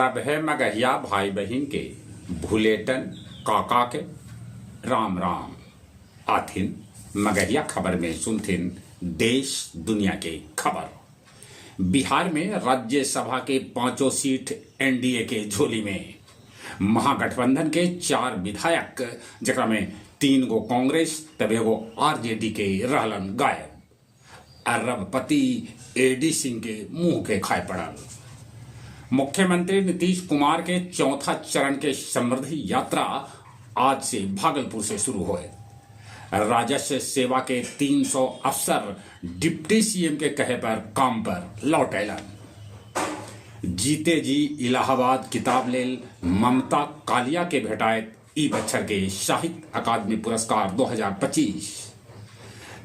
सभे मगहिया भाई बहिन के भुलेटन काका के राम राम। आथिन मगहिया खबर में सुनथिन देश दुनिया के खबर। बिहार में राज्यसभा के पांचों सीट एनडीए के झोली में। महागठबंधन के चार विधायक, जेकरा में 3 गो कांग्रेस तब एगो आरजेडी के रहलन गायब। अरबपति एडी सिंह के मुंह के खाए पड़ल। मुख्यमंत्री नीतीश कुमार के चौथा चरण के समृद्धि यात्रा आज से भागलपुर से शुरू होए। राजस्व सेवा के 300 अफसर डिप्टी सीएम के कहे पर काम पर लौट अयलन। जीते जी इलाहाबाद किताब लेल ममता कालिया के भेटायत ई बच्छर के साहित्य अकादमी पुरस्कार 2025।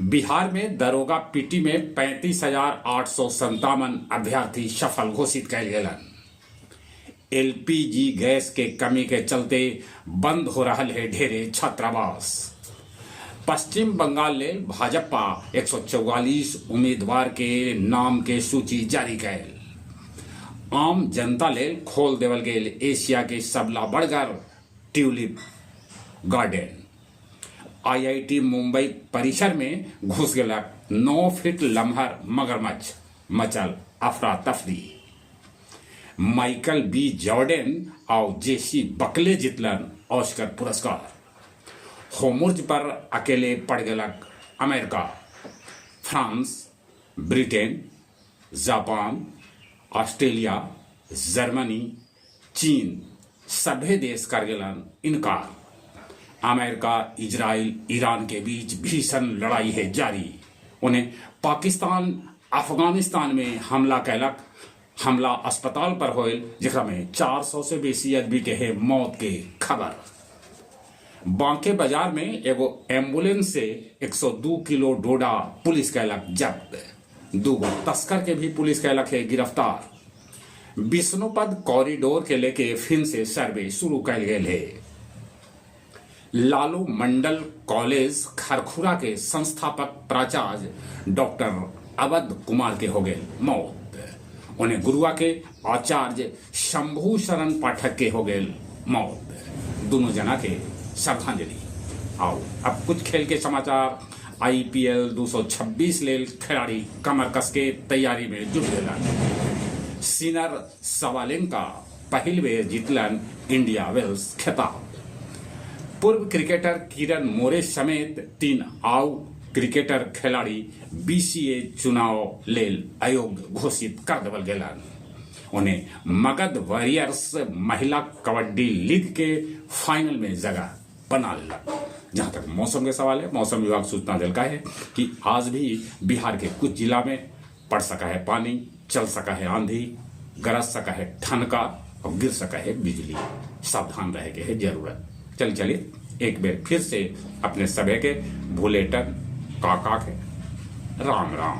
बिहार में दरोगा पीटी में 35,857 अभ्यर्थी सफल घोषित कयल गेलन। एलपीजी गैस के कमी के चलते बंद हो रहा है ढेरे छात्रावास। पश्चिम बंगाल लेल भाजपा 144 उम्मीदवार के नाम के सूची जारी कैल। आम जनता लेल खोल देवल गेल एशिया के सबला बड़गर ट्यूलिप गार्डन। आईआईटी मुंबई परिसर में घुस गेलक 9 फीट लम्हर मगरमच्छ, मचल अफरा तफरी। माइकल बी जॉर्डन और जेसी बकले जितलन ऑस्कर पुरस्कार। होर्मुज पर अकेले पड़ गेलक America. France, Britain, Japan, Australia, Germany, चीन सभे देश कर गेलन इनकार। अमेरिका, इजराइल, ईरान के बीच भीषण लड़ाई है जारी। उन्हें पाकिस्तान अफगानिस्तान में हमला कैलक। हमला अस्पताल पर होयल, जेकरा में 400 से बेसी आदमी के है मौत के खबर। बांके बाजार में एगो एम्बुलेंस से 102 किलो डोडा पुलिस कैलक जब्त। 2 गो तस्कर के भी पुलिस कैलक है गिरफ्तार। विष्णुपद कॉरिडोर के लेके फिर से सर्वे शुरू कैल गेल है। लालू मंडल कॉलेज खरखुरा के संस्थापक प्राचार्य डॉक्टर अवध कुमार के हो गए मौत। उन्हें गुरुआ के आचार्य शंभू शरण पाठक के हो गए मौत। दोनों जना के श्रद्धांजलि। आओ अब कुछ खेल के समाचार। आईपीएल 226 लेल खिलाड़ी कमर कस के तैयारी में जुट गए। सिनर सवालेंका पहिल बेर जीतलन इंडिया वेल्स खिताब। पूर्व क्रिकेटर किरण मोरे समेत 3 आउ क्रिकेटर खिलाड़ी बीसीए चुनाव लेल अयोग्य घोषित कर देवल गेलन। उन्हें मगध वॉरियर्स महिला कबड्डी लीग के फाइनल में जगह बना लिया। जहां तक मौसम के सवाल है, मौसम विभाग सूचना दिलका है कि आज भी बिहार के कुछ जिला में पड़ सका है पानी, चल सका है आंधी, गरज सका है ठनका और गिर सका है बिजली। सावधान रहे के है जरूरत। चल चलिए एक बार फिर से अपने सभे के भुलेटन काका के राम राम।